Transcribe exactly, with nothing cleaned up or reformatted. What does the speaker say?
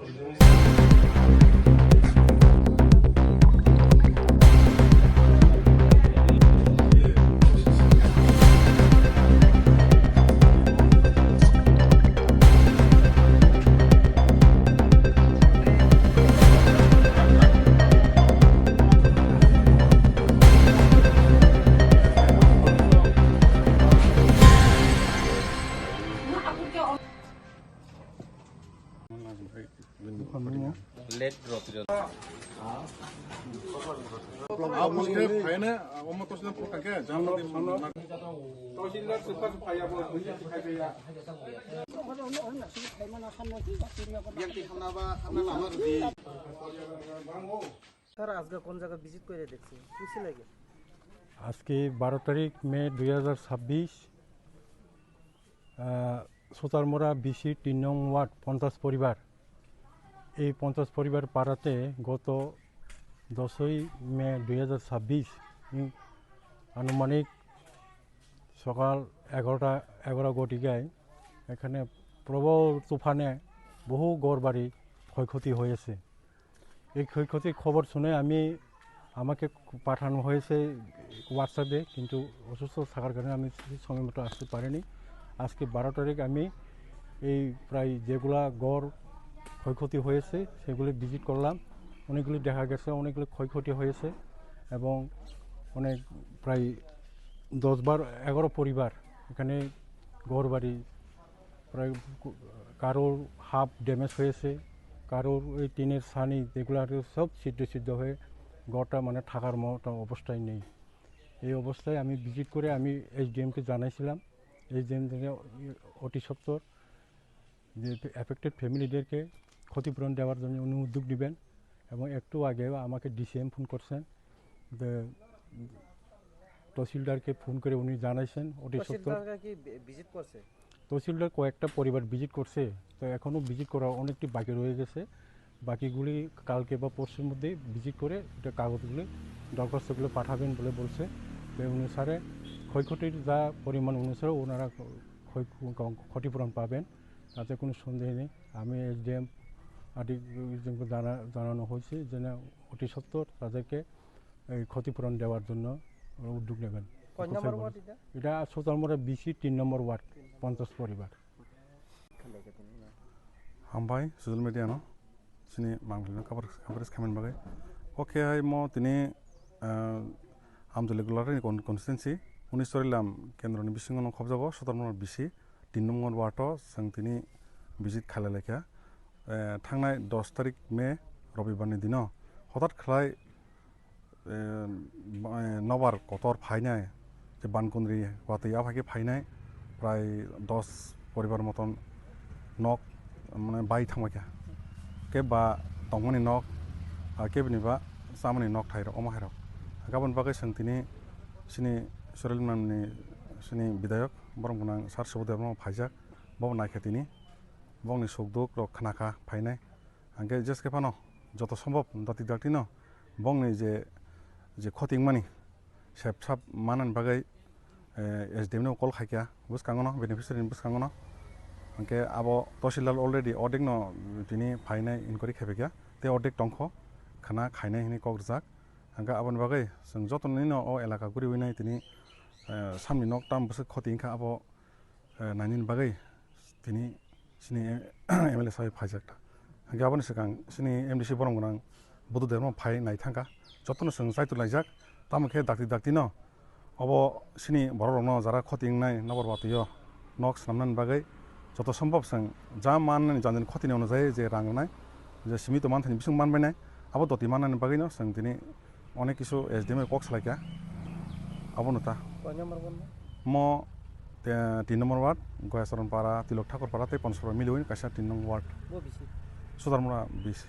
স্যার, আজকে কোন জায়গা ভিজিট করে দেখছি, কি ছিল কি? আজকে বারো তারিখ মে দুই হাজার ছাব্বিশ, আহ, সুতারমুড়া বিসি তিন নং ওয়ার্ড, পঞ্চাশ পরিবার। এই পঞ্চাশ পরিবার পাড়াতে গত দশই মে দুই হাজার ছাব্বিশ, উম, আনুমানিক সকাল এগারোটা, এগারো ঘটিকায় এখানে প্রবল তুফানে বহু ঘরবাড়ি ক্ষয়ক্ষতি হয়েছে। এই ক্ষয়ক্ষতির খবর শুনে আমি, আমাকে পাঠানো হয়েছে WhatsApp-এ, কিন্তু অসুস্থ থাকার কারণে আমি ঠিক সময় মতো আসতে পারিনি। আজকে বারো তারিখ আমি এই প্রায় যেগুলা ঘর ক্ষয়ক্ষতি হয়েছে সেগুলি ভিজিট করলাম। অনেকগুলি দেখা গেছে, অনেকগুলি ক্ষয়ক্ষতি হয়েছে এবং অনেক প্রায় দশ বারো এগারো পরিবার এখানে ঘরবাড়ি প্রায় কু-, কারোর হাফ ড্যামেজ হয়েছে, কারোর ওই টিনের ছানি যেগুলো আছে সব ছিদ্র ছিদ্র হয়ে ঘরটা মানে থাকার মতো অবস্থায় নেই। এই অবস্থায় আমি ভিজিট করে আমি এসডিএমকে জানাইছিলাম। এসডিএম থেকে অতি সত্বর যে এফেক্টেড ফ্যামিলিদেরকে ক্ষতিপূরণ দেওয়ার জন্য উনি উদ্যোগ নেবেন এবং একটু আগেও আমাকে ডিসিএম ফোন করছেন, যে তহসিলদারকে ফোন করে উনি জানাইছেন অতি সত্বর। তহসিলদাররা কি ভি-, ভিজিট করছে? তহসিলদার কয়েকটা পরিবার ভিজিট করছে, তো এখনও ভিজিট করা অনেকটি বাকি রয়ে গেছে। বাকিগুলি কালকে বা পরশুর মধ্যে ভিজিট করে এটা কাগজগুলি, দরখাস্তগুলো পাঠাবেন বলে বলছে। তো এই অনুসারে ক্ষয়ক্ষতির যা পরিমাণ অনুসারে ওনারা ক্ষয়-, ক্ষতিপূরণ পাবেন, তাতে কোনো সন্দেহ নেই। আমি এসডিএম আধিকারিকদেরকে জানা-, জানানো হয়েছে যেন অতি সত্বর তাদেরকে এই ক্ষতিপূরণ দেওয়ার জন্য উদ্যোগ নেবেন। কয় নম্বর ওয়ার্ড এটা? এটা সুতারমুড়া বিসি তিন নম্বর ওয়ার্ড, পঞ্চাশ পরিবার। Hambai social media no chini mangpili no cover, coverage khaimani bagwi. O khe hai mo tini, ah, Amtwlwi Gulari ni con-, constituency, Uniswari Lam kendro ni bisingo no khobjago, Sotormona bisi, tin number ward o chwng tini visit khailai laikha. Eh, thangnai dos tarik May, Robibar ni dino, hothat khlai eh, ba-, eh, nobar kotor phainai, je Bankundri watwi aphai khe phainai, prai dos poribar moton nok, mane, bai thangbai kha. Khe ba tongmani nok, ah, khe bini ba chamani nok thairok, omo hairok. Aboni bagwi chwng tini chini Soril Manni chini bidayok, borok gwnang Sir Subodebno phaijak, bo naikha tini, bongni sukduk rok khna kha phainai. Hwnkhe jeskhe phano joto sombhob dakti dakti no bongni je, je khoti wngmani sep sap manani bagwi, eh, S D M no call khaikha bwskango no, beneficiary ni bwskango no. Hwnkhe abo Tahsildar already ordek no tini phainai inquiry khaibaikha, tei ordek tongkho khna khainai hinwi kok rwjak. Hwnkhe aboni bagwi chwng joto nini no o elaka guriwi nai tini, eh, samni nok tam bwswk khoti wngkha abo, eh, nainani bagwi tini chini M L A sabai phaijak ta. Hwnkhe aboni swkang chini M D C borom gwnang Buddhadev no phai nai thangkha. Jotono chwng chaitu laijak. Tamo khe dakti dakti no obo chini borok rokno jara khoti wngnai nobar watwi o nok swnamnani bagwi joto sombhob chwng ja mannani jani jani khotini onujai je rang rwnai, je simi tongma thani bising manbainai, abo doti mannani bagwi no chwng tini onek kisu S D M bai kok salaikha, abono ta. Koi number ward no? Mo, eh, tin number ward, Goyacharan para, Tilok Thakur para tei Ponsora miliwi kaisa tin number ward. Bo bisi? Sudarmura bisi.